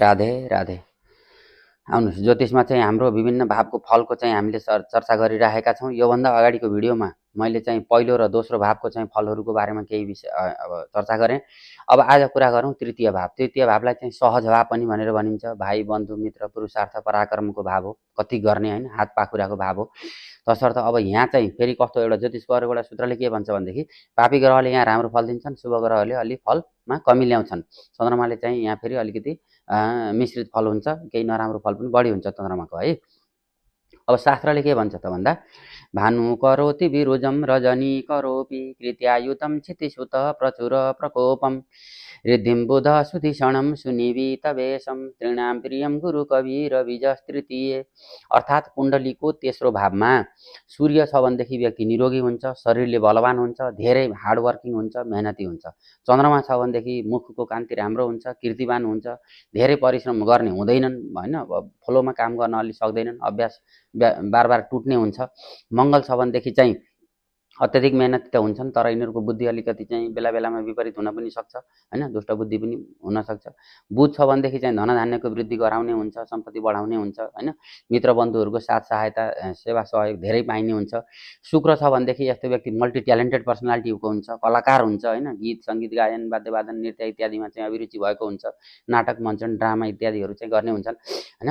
राधे राधे। आउनुहोस्, ज्योतिषमा चाहिँ हाम्रो विभिन्न भावको फलको चाहिँ हामीले चर्चा गरिरहेका छौँ। योभन्दा अगाडिको भिडियोमा मैले चाहिँ पहिलो र दोस्रो भावको चाहिँ फलहरूको बारेमा केही विषय अब चर्चा गरेँ। अब आज कुरा गरौँ तृतीय भाव। तृतीय भावलाई चाहिँ सहज भाव पनि भनेर भनिन्छ। भाइ बन्धु मित्र पुरुषार्थ पराक्रमको भाव हो, कति गर्ने होइन, हात पाखुराको भाव हो। तसर्थ अब यहाँ चाहिँ फेरि कस्तो एउटा ज्योतिषको अर्को एउटा सूत्रले के भन्छ भनेदेखि पापी ग्रहले यहाँ राम्रो फल दिन्छन्, शुभ ग्रहले अलि फलमा कमी ल्याउँछन्। चन्द्रमाले चाहिँ यहाँ फेरि अलिकति मिश्रित फल हुन्छ, केही नराम्रो फल पनि बढी हुन्छ चन्द्रमाको है। अब शास्त्रले के भन्छ त भन्दा भानु करोति विरुजम रजनी करोपि कृत्यायुतं क्षितिसुत प्रचुर प्रकोपम रिद्धिं बुध सुधिषणं सुनिवीतवेशं तृणां प्रियं गुरुकवीर बीजस्तृतीय। अर्थात् कुण्डलीको तेस्रो भावमा सूर्य छ भनेदेखि व्यक्ति निरोगी हुन्छ, शरीरले बलवान हुन्छ, धेरै हार्डवर्किङ हुन्छ, मेहनती हुन्छ। चन्द्रमा छ भनेदेखि मुखको कान्ति राम्रो हुन्छ, कीर्तिवान हुन्छ, धेरै परिश्रम गर्ने हुँदैनन् होइन, फ्लोमा काम गर्न अलि सक्दैनन्, अभ्यास बार बार टुट्ने हुन्छ। मङ्गल छ भनेदेखि चाहिँ अत्यधिक मेहनती त हुन्छन्, तर यिनीहरूको बुद्धि अलिकति चाहिँ बेला बेलामा विपरीत हुन पनि सक्छ होइन, दुष्ट बुद्धि पनि हुनसक्छ। बुध छ भनेदेखि चाहिँ धनधान्यको वृद्धि गराउने हुन्छ, सम्पत्ति बढाउने हुन्छ होइन, मित्र बन्धुहरूको साथ सहायता सेवा सहयोग धेरै पाइने हुन्छ। शुक्र छ भनेदेखि यस्तो व्यक्ति मल्टी ट्यालेन्टेड पर्सनालिटीको हुन्छ, कलाकार हुन्छ होइन, गीत सङ्गीत गायन वाद्यवादन नृत्य इत्यादिमा चाहिँ अभिरुचि भएको हुन्छ, नाटक मञ्चन ड्रामा इत्यादिहरू चाहिँ गर्ने हुन्छन् होइन।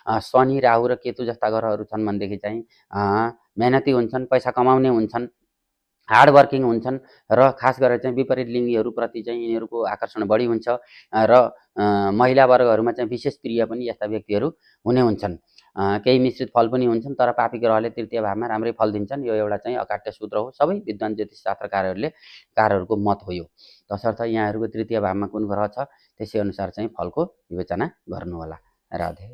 शनि राहु र केतु जस्ता ग्रहहरू छन् भनेदेखि चाहिँ मेहनती हुन्छन्, पैसा कमाउने हुन्छन्, हार्डवर्किङ हुन्छन् र खास गरेर चाहिँ विपरीत लिङ्गीहरूप्रति चाहिँ यिनीहरूको आकर्षण बढी हुन्छ र महिला वर्गहरूमा चाहिँ विशेष प्रिय पनि यस्ता व्यक्तिहरू हुने हुन्छन्। केही मिश्रित फल पनि हुन्छन्, तर पापी ग्रहले तृतीय भावमा राम्रै फल दिन्छन्। यो एउटा चाहिँ अकाट्य सूत्र हो, सबै विद्वान ज्योतिष शास्त्रकारहरूको मत हो यो। तसर्थ यहाँहरूको तृतीय भावमा कुन ग्रह छ त्यसै अनुसार चाहिँ फलको विवेचना गर्नुहोला। राधे।